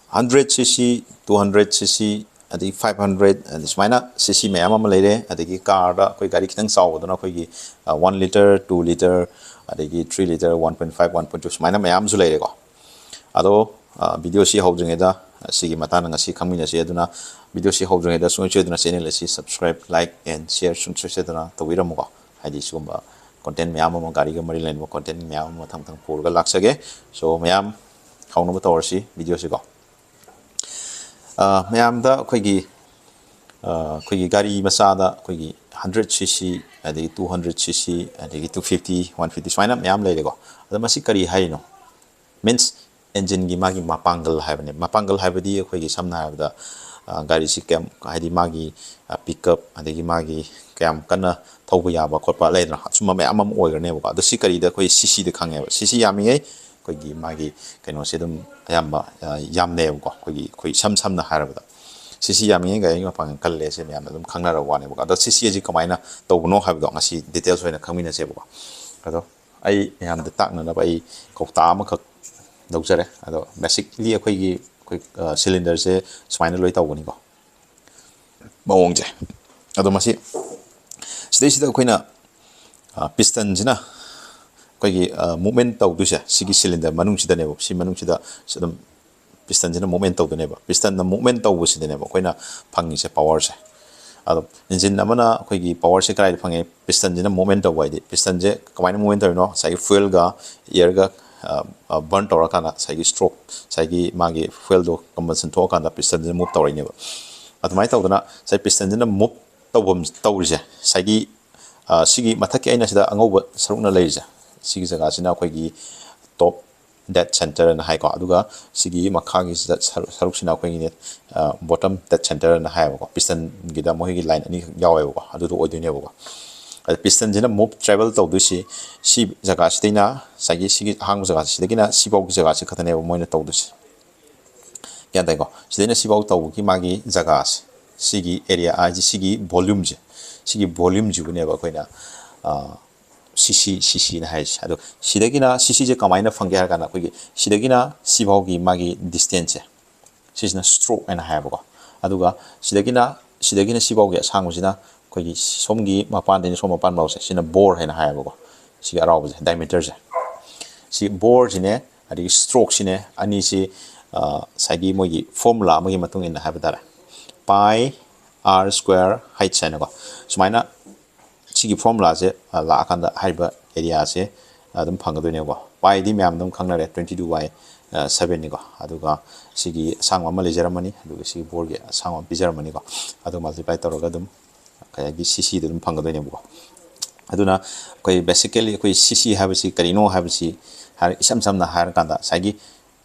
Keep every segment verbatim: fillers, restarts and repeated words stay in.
Hundred C C, two hundred C C, ꯑꯗꯒꯤ five hundred, ꯑꯗꯩ ꯁꯨꯃꯥꯏꯅ C C ꯃꯌꯥꯝ ꯑꯃ ꯂꯩꯔꯦ꯫ ꯑꯗꯒꯤ ꯀꯥꯔꯗ ꯑꯩꯈꯣꯏ ꯒꯥꯔꯤ ꯈꯤꯇꯪ ꯆꯥꯎꯕꯗꯨꯅ ꯑꯩꯈꯣꯏꯒꯤ one litre, two litre, ꯑꯗꯒꯤ three litre, one point five, one point two, ꯁꯨꯃꯥꯏꯅ ꯃꯌꯥꯝꯁꯨ ꯂꯩꯔꯦꯀꯣ꯫ ꯑꯗꯣ ꯚꯤꯗꯤꯑꯣꯁꯤ ꯍꯧꯗ꯭ꯔꯤꯉꯩꯗ ꯁꯤꯒꯤ ꯃꯇꯥꯡꯗ ꯉꯁꯤ ꯈꯪꯃꯤꯟꯅꯁꯤ꯫ ꯑꯗꯨꯅ ꯚꯤꯗꯤꯑꯣꯁꯤ ꯍꯧꯗ꯭ꯔꯤꯉꯩꯗ ꯁꯨꯡꯁꯣꯏ ꯁꯣꯏꯗꯅ ꯆꯦꯅꯦꯜ ꯑꯁꯤ subscribe, like and share ꯁꯨꯡꯁꯣꯏ ꯁꯣꯏꯗꯅ ꯇꯧꯕꯤꯔꯝꯃꯨꯀꯣ꯫ ꯍꯥꯏꯗꯤ ꯁꯤꯒꯨꯝꯕ content ꯃꯌꯥꯝ ꯑꯃ, ꯒꯥꯔꯤꯒ ꯃꯔꯤ ꯂꯩꯅꯕ content ꯃꯌꯥꯝ ꯑꯃ ꯃꯊꯪ ꯃꯊꯪ ꯄꯨꯔꯒ ꯂꯥꯛꯆꯒꯦ꯫ So ꯃꯌꯥꯝ ꯍꯧꯅꯕ ꯇꯧꯔꯁꯤ ꯚꯤꯗꯤꯑꯣꯁꯤꯀꯣ꯫ ꯃꯌꯥꯝꯗ ꯑꯩꯈꯣꯏꯒꯤ ꯑꯩꯈꯣꯏꯒꯤ ꯒꯥꯔꯤ ꯃꯆꯥꯗ ꯑꯩꯈꯣꯏꯒꯤ hundred C C, ꯑꯗꯒꯤ two hundred C C, ꯑꯗꯒꯤ two fifty, one fifty ꯁꯨꯃꯥꯏꯅ ꯃꯌꯥꯝ ꯂꯩꯔꯦꯀꯣ꯫ ꯑꯗꯣ ꯃꯁꯤ ꯀꯔꯤ ꯍꯥꯏꯔꯤꯅꯣ? Means, ꯏꯟꯖꯤꯟꯒꯤ ꯃꯥꯒꯤ ꯃꯄꯥꯡꯒꯜ ꯍꯥꯏꯕꯅꯦ꯫ ꯃꯄꯥꯡꯒꯜ ꯍꯥꯏꯕꯗꯤ ꯑꯩꯈꯣꯏꯒꯤ ꯁꯝꯅ ꯍꯥꯏꯔꯕꯗ ꯒꯥꯔꯤꯁꯤ ꯀꯌꯥꯝ, ꯍꯥꯏꯗꯤ ꯃꯥꯒꯤ pickup, ꯑꯗꯒꯤ ꯃꯥꯒꯤ ꯀꯌꯥꯝ ꯀꯟꯅ ꯊꯧꯕ ꯌꯥꯕ ꯈꯣꯠꯄ ꯂꯩꯗꯅ, ꯑꯁꯨꯝꯕ ꯃꯌꯥꯝ ꯑꯃ ꯑꯣꯏꯈ꯭ꯔꯅꯦꯕꯀꯣ꯫ ꯑꯗꯣ ꯁꯤ ꯀꯔꯤꯗ? ꯑꯩꯈꯣꯏ C Cꯗ ꯈꯪꯉꯦꯕ꯫ C C ꯌꯥꯝꯃꯤꯉꯩ ꯑꯩꯈꯣꯏꯒꯤ ꯃꯥꯒꯤ ꯀꯩꯅꯣꯁꯦ ꯑꯗꯨꯝ ꯑꯌꯥꯝꯕ ꯌꯥꯝꯅꯩꯌꯦꯕꯀꯣ꯫ ꯑꯩꯈꯣꯏꯒꯤ, ꯑꯩꯈꯣꯏ ꯏꯁꯝ ꯁꯝꯅ ꯍꯥꯏꯔꯕꯗ C C ꯌꯥꯝꯃꯤꯉꯩ ꯒꯥꯔꯤ ꯃꯄꯥꯡꯒꯜ ꯀꯜꯂꯦꯁꯦ ꯃꯌꯥꯝꯅ ꯑꯗꯨꯝ ꯈꯪꯅꯔꯕ ꯋꯥꯅꯦꯕꯀꯣ꯫ ꯑꯗꯣ C C ꯑꯁꯤ ꯀꯃꯥꯏꯅ ꯇꯧꯕꯅꯣ ꯍꯥꯏꯕꯗꯣ ꯉꯁꯤ details ꯑꯣꯏꯅ ꯈꯪꯃꯤꯟꯅꯁꯦꯕꯀꯣ꯫ ꯑꯗꯣ ꯑꯩ ꯃꯌꯥꯝꯗ ꯇꯥꯛꯅꯅꯕ ꯑꯩ ꯀꯧꯇꯥ ꯑꯃꯈꯛ ꯂꯧꯖꯔꯦ꯫ ꯑꯗꯣ basically ꯑꯩꯈꯣꯏꯒꯤ, ꯑꯩꯈꯣꯏ cylinderꯁꯦ ꯁꯨꯃꯥꯏꯅ ꯂꯣꯏ ꯇꯧꯕꯅꯤꯀꯣ, ꯃꯑꯣꯡꯁꯦ꯫ ꯑꯗꯣ ꯃꯁꯤ, ꯁꯤꯗꯩꯁꯤꯗ ꯑꯩꯈꯣꯏꯅ pistonꯁꯤꯅ ꯑꯩꯈꯣꯏꯒꯤ movement ꯇꯧꯗꯣꯏꯁꯦ ꯁꯤꯒꯤ cylinder ꯃꯅꯨꯡꯁꯤꯗꯅꯦꯕ꯫ ꯁꯤ ꯃꯅꯨꯡꯁꯤꯗ ꯑꯗꯨꯝ pistonꯁꯤꯅ movement ꯇꯧꯗꯣꯏꯅꯦꯕ꯫ Pistonꯅ movement ꯇꯧꯕꯁꯤꯗꯅꯦꯕ ꯑꯩꯈꯣꯏꯅ ꯐꯪꯉꯤꯁꯦ powerꯁꯦ꯫ ꯑꯗꯣ engine ꯑꯃꯅ ꯑꯩꯈꯣꯏꯒꯤ powerꯁꯦ ꯀꯗꯥꯏꯗ ꯐꯪꯉꯦ? Pistonꯁꯤꯅ movement ꯇꯧꯕ ꯍꯥꯏꯗꯤ, pistonꯁꯦ ꯀꯃꯥꯏꯅ movement ꯇꯧꯔꯤꯅꯣ? ꯉꯁꯥꯏꯒꯤ fuelꯒ airꯒ burn ꯇꯧꯔꯀꯥꯟꯗ ꯉꯁꯥꯏꯒꯤ stroke, ꯉꯁꯥꯏꯒꯤ ꯃꯥꯒꯤ fuelꯗꯣ combustion ꯊꯣꯛꯑꯀꯥꯟꯗ pistonꯁꯤꯅ move ꯇꯧꯔꯛꯏꯅꯦꯕ꯫ ꯑꯗꯨꯃꯥꯏꯅ ꯇꯧꯗꯅ ꯉꯁꯥꯏ pistonꯁꯤꯅ move ꯇꯧꯐꯝ, ꯇꯧꯔꯤꯁꯦ ꯉꯁꯥꯏꯒꯤ ꯁꯤꯒꯤ ꯃꯊꯛꯀꯤ ꯑꯩꯅ ꯁꯤꯗ ꯑꯉꯧꯕ ꯁꯔꯨꯛꯅ ꯂꯩꯔꯤꯁꯦ, ꯁꯤꯒꯤ ꯖꯒꯥꯁꯤꯅ ꯑꯩꯈꯣꯏꯒꯤ top dead centerꯅ ꯍꯥꯏꯀꯣ꯫ ꯑꯗꯨꯒ ꯁꯤꯒꯤ ꯃꯈꯥꯒꯤ ꯁꯔꯨꯛꯁꯤꯅ ꯑꯩꯈꯣꯏꯒꯤꯅꯦ, bottom dead centerꯅ ꯍꯥꯏꯌꯦꯕꯀꯣ꯫ Pistonꯒꯤꯗ ꯃꯣꯏꯒꯤ line ꯑꯅꯤꯈꯛ ꯌꯥꯎꯋꯦꯕꯀꯣ, ꯑꯗꯨꯗꯣ ꯑꯣꯏꯗꯣꯏꯅꯦꯕꯀꯣ꯫ ꯑꯗ pistonꯁꯤꯅ move, travel ꯇꯧꯗꯣꯏꯁꯤ ꯁꯤ ꯖꯒꯥꯁꯤꯗꯩꯅ, ꯉꯁꯥꯏꯒꯤ ꯁꯤꯒꯤ ꯑꯍꯥꯡꯕ ꯖꯒꯥꯁꯤꯗꯒꯤꯅ ꯁꯤꯐꯥꯎꯒꯤ ꯖꯒꯥꯁꯤ ꯈꯛꯇꯅꯦꯕ ꯃꯣꯏꯅ ꯇꯧꯗꯣꯏꯁꯦ꯫ ꯒ꯭ꯌꯥꯟ ꯇꯥꯏꯀꯣ? ꯁꯤꯗꯩꯅ ꯁꯤꯐꯥꯎ ꯇꯧꯕꯒꯤ ꯃꯥꯒꯤ ꯖꯒꯥꯁꯦ, ꯁꯤꯒꯤ area ꯍꯥꯏꯁꯦ, ꯁꯤꯒꯤ volumeꯁꯦ, ꯁꯤꯒꯤ volumeꯁꯤꯕꯨꯅꯦꯕ ꯑꯩꯈꯣꯏꯅ C C, C Cꯅ ꯍꯥꯏꯔꯤꯁꯦ꯫ ꯑꯗꯣ ꯁꯤꯗꯒꯤꯅ C Cꯁꯦ ꯀꯃꯥꯏꯅ ꯐꯪꯒꯦ ꯍꯥꯏꯔ ꯀꯥꯟꯗ, ꯑꯩꯈꯣꯏꯒꯤ ꯁꯤꯗꯒꯤꯅ ꯁꯤꯐꯥꯎꯒꯤ ꯃꯥꯒꯤ distanceꯁꯦ, ꯁꯤꯁꯤꯅ stroke ꯍꯥꯏꯅ ꯍꯥꯏꯌꯦꯕꯀꯣ꯫ ꯑꯗꯨꯒ ꯁꯤꯗꯒꯤꯅ ꯁꯤꯗꯒꯤꯅ ꯁꯤꯐꯥꯎꯒꯤ ꯑꯁꯥꯡꯕꯁꯤꯅ ꯑꯩꯈꯣꯏꯒꯤ ꯁꯣꯝꯒꯤ ꯃꯄꯥꯟꯗꯒꯤꯅ ꯁꯣꯝ ꯃꯄꯥꯟ ꯐꯥꯎꯁꯦ, ꯁꯤꯅ bore ꯍꯥꯏꯅ ꯍꯥꯏꯌꯦꯕꯀꯣ꯫ ꯁꯤꯒꯤ ꯑꯔꯥꯎꯕꯁꯦ, diameterꯁꯦ꯫ ꯁꯤ boreꯁꯤꯅꯦ, ꯑꯗꯒꯤ strokeꯁꯤꯅꯦ, ꯑꯅꯤꯁꯤ ꯉꯁꯥꯏꯒꯤ ꯃꯣꯏꯒꯤ formula ꯑꯃꯒꯤ ꯃꯇꯨꯡ ꯏꯟꯅ ꯍꯥꯏꯕ ꯇꯥꯔꯦ, pi r square h ꯍꯥꯏꯅꯀꯣ꯫ ꯁꯨꯃꯥꯏꯅ ꯁꯤꯒꯤ formulaꯁꯦ ꯂꯥꯛꯑꯀꯥꯟꯗ ꯍꯥꯏꯔꯤꯕ areaꯁꯦ ꯑꯗꯨꯝ ꯐꯪꯒꯗꯣꯏꯅꯦꯕꯀꯣ꯫ Piꯗꯤ ꯃꯌꯥꯝ ꯑꯗꯨꯝ ꯈꯪꯅꯔꯦ, twenty two by sevenꯅꯤꯀꯣ꯫ ꯑꯗꯨꯒ ꯁꯤꯒꯤ ꯑꯁꯥꯡꯕ ꯑꯃ ꯂꯩꯖꯔꯝꯃꯅꯤ, ꯑꯗꯨꯒ ꯁꯤꯒꯤ boreꯒꯤ ꯑꯁꯥꯡꯕ ꯑꯃ ꯄꯤꯖꯔꯝꯃꯅꯤꯀꯣ꯫ ꯑꯗꯨ multiply ꯇꯧꯔꯒ ꯑꯗꯨꯝ ꯉꯁꯥꯏꯒꯤ ccꯗ ꯑꯗꯨꯝ ꯐꯪꯒꯗꯣꯏꯅꯦꯕꯀꯣ꯫ ꯑꯗꯨꯅ ꯑꯩꯈꯣꯏ basically ꯑꯩꯈꯣꯏ cc ꯍꯥꯏꯕꯁꯤ ꯀꯔꯤꯅꯣ ꯍꯥꯏꯕꯁꯤ ꯍꯥꯏ-, ꯏꯁꯝ ꯁꯝꯅ ꯍꯥꯏꯔꯀꯥꯟꯗ ꯉꯁꯥꯏꯒꯤ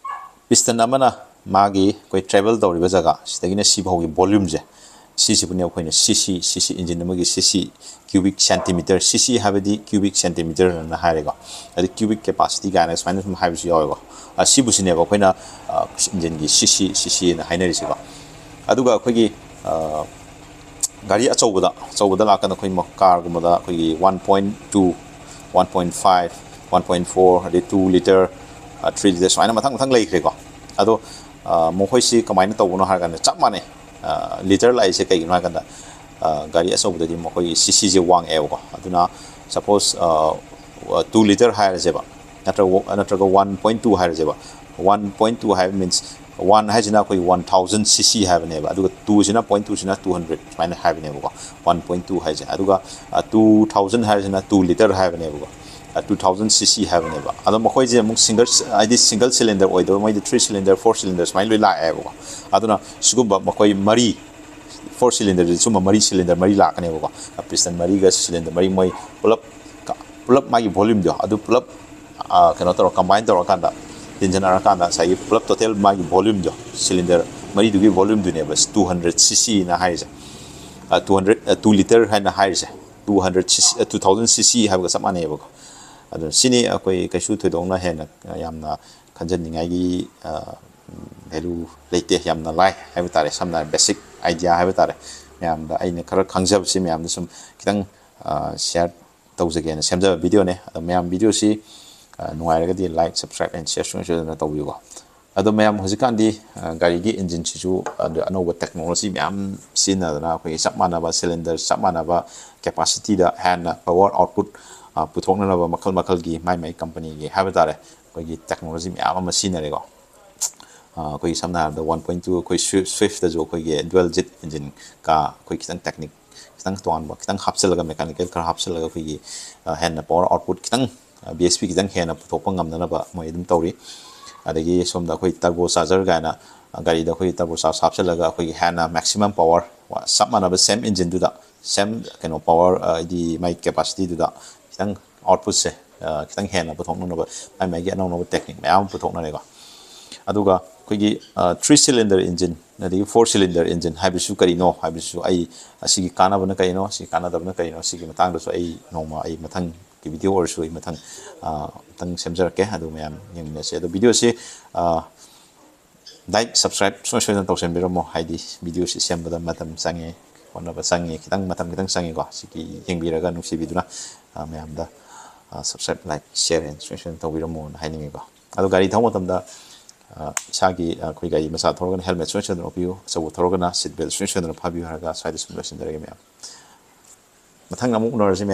piston ꯑꯃꯅ ꯃꯥꯒꯤ ꯑꯩꯈꯣꯏ travel ꯇꯧꯔꯤꯕ ꯖꯒꯥ ꯁꯤꯗꯒꯤꯅ ꯁꯤꯐꯥꯎꯒꯤ volumeꯁꯦ, ꯁꯤꯁꯤꯕꯨꯅꯦ ꯑꯩꯈꯣꯏꯅ cc, cc, engine ꯑꯃꯒꯤ cc, cubic centimeter, cc ꯍꯥꯏꯕꯗꯤ cubic centimeterꯅ ꯍꯥꯏꯔꯦꯀꯣ꯫ ꯑꯗꯩ cubic capacity ꯀꯥꯏꯅ ꯁꯨꯃꯥꯏꯅ ꯁꯨꯝ ꯍꯥꯏꯕꯁꯨ ꯌꯥꯎꯋꯦꯀꯣ꯫ ꯑ, ꯁꯤꯕꯨꯁꯤꯅꯦꯕ ꯑꯩꯈꯣꯏꯅ, ꯑ, engineꯒꯤ cc, ccꯅ ꯍꯥꯏꯅꯔꯤꯁꯤꯀꯣ꯫ ꯑꯗꯨꯒ ꯑꯩꯈꯣꯏꯒꯤ, ꯑ, ꯒꯥꯔꯤ ꯑꯆꯧꯕꯗ, ꯑꯆꯧꯕꯗ ꯂꯥꯛꯀꯥꯟꯗ ꯑꯩꯈꯣꯏ ꯃ-, carꯒꯨꯝꯕꯗ ꯑꯩꯈꯣꯏꯒꯤ one point two, one point five, one point four, ꯑꯗꯩ two litre, ꯑ, three litre ꯁꯨꯃꯥꯏꯅ ꯃꯊꯪ ꯃꯊꯪ ꯂꯩꯈ꯭ꯔꯦꯀꯣ꯫ ꯑꯗꯣ, ꯑ, ꯃꯈꯣꯏꯁꯤ ꯀꯃꯥꯏꯅ ꯇꯧꯕꯅꯣ ꯍꯥꯏꯔꯀꯥꯟꯗ ꯆꯞ ꯃꯥꯟꯅꯩ꯫ ꯑ, litre ꯂꯥꯛꯏꯁꯦ ꯀꯩꯒꯤꯅꯣ ꯍꯥꯏꯔꯀꯥꯟꯗ, ꯑ, ꯒꯥꯔꯤ ꯑꯆꯧꯕꯗꯗꯤ ꯃꯈꯣꯏꯒꯤ ccꯁꯦ ꯋꯥꯡꯉꯛꯑꯦꯕꯀꯣ꯫ ꯑꯗꯨꯅ suppose, ꯑ, two litre ꯍꯥꯏꯔꯁꯦꯕ, ꯅꯠꯇ꯭ꯔꯒ, ꯅꯠꯇ꯭ꯔꯒ one point two ꯍꯥꯏꯔꯁꯦꯕ꯫ One point two ꯍꯥꯏꯕ means one ꯍꯥꯏꯁꯤꯅ ꯑꯩꯈꯣꯏ one thousand cc ꯍꯥꯏꯕꯅꯦꯕ, ꯑꯗꯨꯒ twoꯁꯤꯅ, point twoꯁꯤꯅ two hundred ꯁꯨꯃꯥꯏꯅ ꯍꯥꯏꯕꯅꯦꯕꯀꯣ, one point two ꯍꯥꯏꯁꯦ꯫ ꯑꯗꯨꯒ, ꯑ, two thousand ꯍꯥꯏꯔꯤꯁꯤꯅ two litre ꯍꯥꯏꯕꯅꯦꯕꯀꯣ, ꯑ, two thousand cc ꯍꯥꯏꯕꯅꯦꯕ꯫ ꯑꯗꯣ ꯃꯈꯣꯏꯁꯦ ꯑꯃꯨꯛ single, ꯍꯥꯏꯗꯤ single cylinder ꯑꯣꯏꯗꯕ, ꯃꯣꯏꯗꯤ three cylinder, four cylinder ꯁꯨꯃꯥꯏꯅ ꯂꯣꯏ ꯂꯥꯛꯑꯦꯕꯀꯣ꯫ ꯑꯗꯨꯅ ꯁꯤꯒꯨꯝꯕ ꯃꯈꯣꯏ ꯃꯔꯤ, four cylinder ꯁꯨꯝꯕ ꯃꯔꯤ, cylinder ꯃꯔꯤ ꯂꯥꯛꯀꯅꯦꯕꯀꯣ꯫ ꯑ, piston ꯃꯔꯤꯒ cylinder ꯃꯔꯤ, ꯃꯣꯏ ꯄꯨꯂꯞ, ꯄꯨꯂꯞ ꯃꯥꯒꯤ volumeꯗꯣ ꯑꯗꯨ ꯄꯨꯂꯞ, ꯑ, ꯀꯩꯅꯣ ꯇꯧꯔ, combine ꯇꯧꯔꯀꯥꯟꯗ, ꯇꯤꯟꯖꯟꯅꯔꯀꯥꯟꯗ ꯉꯁꯥꯏꯒꯤ ꯄꯨꯂꯞ total ꯃꯥꯒꯤ volumeꯗꯣ, cylinder ꯃꯔꯤꯗꯨꯒꯤ volumeꯗꯨꯅꯦꯕ two hundred ccꯅ ꯍꯥꯏꯔꯤꯁꯦ꯫ ꯑ, two hundred, ꯑ, two litre ꯍꯥꯏꯅ ꯍꯥꯏꯔꯤꯁꯦ꯫ Two hundred cc, ꯑ, two thousand cc ꯍꯥꯏꯕꯒ ꯆꯞ ꯃꯥꯟꯅꯩꯕꯀꯣ꯫ ꯑꯗꯨꯅ ꯁꯤꯅꯤ ꯑꯩꯈꯣꯏ ꯀꯩꯁꯨ ꯊꯣꯏꯗꯣꯛꯅ ꯍꯦꯟꯅ, ꯑ, ꯌꯥꯝꯅ ꯈꯟꯖꯟꯅꯤꯡꯉꯥꯏꯒꯤ, ꯑ, value ꯂꯩꯇꯦ꯫ ꯌꯥꯝꯅ ꯂꯥꯏ ꯍꯥꯏꯕ ꯇꯥꯔꯦ, ꯁꯝꯅ ꯍꯥꯏꯔꯕꯗ basic idea ꯍꯥꯏꯕ ꯇꯥꯔꯦ꯫ ꯃꯌꯥꯝꯗ ꯑꯩꯅ ꯈꯔ ꯈꯪꯖꯕꯁꯤ ꯃꯌꯥꯝꯗ ꯁꯨꯝ ꯈꯤꯇꯪ, ꯑ, share ꯇꯧꯖꯒꯦꯅ ꯁꯦꯝꯖꯕ videoꯅꯦ꯫ ꯑꯗꯣ ꯃꯌꯥꯝ videoꯁꯤ, ꯑ, ꯅꯨꯡꯉꯥꯏꯔꯒꯗꯤ like, subscribe and share ꯁꯨꯡꯁꯣꯏ ꯁꯣꯏꯗꯅ ꯇꯧꯕꯤꯌꯨꯀꯣ꯫ ꯑꯗꯣ ꯃꯌꯥꯝ, ꯍꯧꯖꯤꯛꯀꯥꯟꯗꯤ ꯒꯥꯔꯤꯒꯤ ꯏꯟꯖꯤꯟꯁꯤꯁꯨ ꯑꯅꯧꯕ ꯇꯦꯛꯅꯣꯂꯣꯖꯤ ꯃꯌꯥꯝ ꯁꯤꯖꯤꯟꯅꯗꯅ, ꯑꯩꯈꯣꯏꯒꯤ ꯆꯞ ꯃꯥꯟꯅꯕ ꯁꯤꯂꯤꯟꯗꯔ, ꯆꯞ ꯃꯥꯟꯅꯕ ꯀꯦꯄꯥꯁꯤꯇꯤꯗ ꯍꯦꯟꯅ ꯄꯋꯥꯔ ꯑꯥꯎꯠꯄꯨꯠ ꯄꯨꯊꯣꯛꯅꯅꯕ ꯃꯈꯜ ꯃꯈꯜꯒꯤ ꯃꯥꯏ ꯃꯥꯏ ꯀꯝꯄꯅꯤꯒꯤ ꯍꯥꯏꯕ ꯇꯥꯔꯦ, ꯑꯩꯈꯣꯏꯒꯤ ꯇꯦꯛꯅꯣꯂꯣꯖꯤ ꯃꯌꯥꯝ ꯑꯃ ꯁꯤꯖꯤꯟꯅꯔꯦꯀꯣ꯫ ꯑꯩꯈꯣꯏꯒꯤ ꯁꯝꯅ ꯍꯥꯏꯔꯕꯗ ꯋꯥꯟ ꯄꯣꯏꯟ ꯇꯨ, ꯑꯩꯈꯣꯏ ꯁ꯭ꯋꯤꯐꯇꯁꯨ ꯑꯩꯈꯣꯏꯒꯤ ꯗ꯭ꯋꯦꯜ ꯖꯤꯠ ꯏꯟꯖꯤꯟ ꯀꯥ, ꯑꯩꯈꯣꯏ ꯈꯤꯇꯪ ꯇꯦꯛꯅꯤꯛ ꯈꯤꯇꯪ ꯇꯣꯉꯥꯟꯕ ꯈꯤꯇꯪ ꯍꯥꯞꯆꯤꯜꯂꯒ, ꯃꯦꯀꯥꯅꯤꯀꯦꯜ ꯈꯔ ꯍꯥꯞꯆꯤꯜꯂꯒ, ꯑꯩꯈꯣꯏꯒꯤ ꯍꯦꯟꯅ ꯄꯋꯥꯔ ꯑꯥꯎꯠꯄꯨꯠ ꯈꯤꯇꯪ, ꯕꯤ ꯑꯦꯁ ꯄꯤ ꯈꯤꯇꯪ ꯍꯦꯟꯅ ꯄꯨꯊꯣꯛꯄ ꯉꯝꯅꯅꯕ ꯃꯣꯏ ꯑꯗꯨꯝ ꯇꯧꯔꯤ꯫ ꯑꯗꯒꯤ ꯁꯣꯝꯗ ꯑꯩꯈꯣꯏ ꯇꯔꯕꯣ ꯆꯥꯔꯖꯔ ꯀꯥꯏꯅ, ꯒꯥꯔꯤꯗ ꯑꯩꯈꯣꯏꯒꯤ ꯇꯔꯕꯣ ꯆꯥꯔꯖ ꯍꯥꯞꯆꯤꯜꯂꯒ ꯑꯩꯈꯣꯏꯒꯤ ꯍꯦꯟꯅ ꯃꯦꯛꯁꯤꯃꯝ ꯄꯋꯥꯔ, ꯆꯞ ꯃꯥꯟꯅꯕ ꯁꯦꯝ ꯏꯟꯖꯤꯟꯗꯨꯗ ꯁꯦꯝ ꯀꯩꯅꯣ ꯄꯋꯥꯔ, ꯍꯥꯏꯗꯤ ꯃꯥꯏ ꯀꯦꯄꯥꯁꯤꯇꯤꯗꯨꯗ ꯈꯤꯇꯪ ꯑꯥꯎꯠꯄꯨꯠꯁꯦ ꯈꯤꯇꯪ ꯍꯦꯟꯅ ꯄꯨꯊꯣꯛꯅꯅꯕ ꯃꯥꯏ ꯃꯥꯏꯒꯤ ꯑꯅꯧ ꯑꯅꯧꯕ ꯇꯦꯛꯅꯤꯛ ꯃꯌꯥꯝ ꯑꯃ ꯄꯨꯊꯣꯛꯅꯔꯦꯀꯣ꯫ ꯑꯗꯨꯒ ꯑꯩꯈꯣꯏꯒꯤ ꯊ꯭ꯔꯤ ꯁꯤꯂꯤꯟꯗꯔ ꯏꯟꯖꯤꯟ ꯑꯗꯒꯤ ꯐꯣꯔ ꯁꯤꯂꯤꯟꯗꯔ ꯏꯟꯖꯤꯟ ꯍꯥꯏꯕꯁꯤꯁꯨ ꯀꯔꯤꯅꯣ ꯍꯥꯏꯕꯁꯤꯁꯨ ꯑꯩ, ꯑꯁꯤꯒꯤ ꯀꯥꯟꯅꯕꯅ ꯀꯔꯤꯅꯣ, ꯑꯁꯤꯒꯤ ꯀꯥꯟꯅꯗꯕꯅ ꯀꯔꯤꯅꯣ, ꯁꯤꯒꯤ ꯃꯇꯥꯡꯗꯁꯨ ꯑꯩ ꯅꯣꯡꯃ ꯑꯩ ꯃꯊꯪꯒꯤ ꯚꯤꯗꯤꯑꯣ ꯑꯣꯏꯔꯁꯨ ꯑꯩ ꯃꯊꯪ ꯑꯃꯨꯛꯇꯪ ꯁꯦꯝꯖꯔꯛꯀꯦ꯫ ꯑꯗꯨ ꯃꯌꯥꯝ ꯌꯦꯡꯃꯤꯟꯅꯁꯦ꯫ ꯑꯗꯣ ꯚꯤꯗꯤꯑꯣꯁꯤ ꯂꯥꯏꯛ, ꯁꯕꯁꯀ꯭ꯔꯥꯏꯕ ꯁꯨꯡꯁꯣꯏ ꯁꯣꯏꯗꯅ ꯇꯧꯁꯟꯕꯤꯔꯝꯃꯣ꯫ ꯍꯥꯏꯗꯤ ꯚꯤꯗꯤꯑꯣꯁꯤ ꯁꯦꯝꯕꯗ ꯃꯇꯝ ꯆꯪꯉꯦ, ꯍꯣꯠꯅꯕ ꯆꯪꯉꯦ, ꯈꯤꯇꯪ ꯃꯇꯝ ꯈꯤꯇꯪ ꯆꯪꯉꯦꯀꯣ꯫ ꯁꯤꯒꯤ ꯌꯦꯡꯕꯤꯔꯒ ꯅꯨꯡꯁꯤꯕꯤꯗꯨꯅ ꯃꯌꯥꯝꯗ ꯁꯕꯁꯀ꯭ꯔꯥꯏꯕ, ꯂꯥꯏꯛ, ꯁꯤꯌꯔ ꯁꯨꯡꯁꯣꯏ ꯁꯣꯏꯗꯅ ꯇꯧꯕꯤꯔꯝꯃꯣꯅ ꯍꯥꯏꯅꯤꯡꯉꯤꯀꯣ꯫ ꯑꯗꯣ ꯒꯥꯔꯤ ꯊꯧꯕ ꯃꯇꯝꯗ ꯏꯁꯥꯒꯤ, ꯑꯩꯈꯣꯏ ꯒꯥꯔꯤ ꯃꯆꯥ ꯊꯧꯔꯒꯅ ꯍꯦꯜꯃꯦꯠ ꯁꯨꯡꯁꯣꯏ ꯁꯣꯏꯗꯅ ꯎꯞꯄꯤꯌꯨ, ꯑꯆꯧꯕ ꯊꯧꯔꯒꯅ ꯁꯤꯠ ꯕꯦꯜ ꯁꯨꯡꯁꯣꯏ ꯁꯣꯏꯗꯅ ꯐꯥꯕꯤꯌꯨ ꯍꯥꯏꯔꯒ ꯁ꯭ꯋꯥꯏꯗ ꯁꯨꯝ ꯂꯣꯏꯁꯤꯟꯖꯔꯒꯦ ꯃꯌꯥꯝ꯫ ꯃꯊꯪ ꯑꯃꯨꯛ ꯎꯅꯔꯁꯤ ꯃꯌꯥꯝ꯫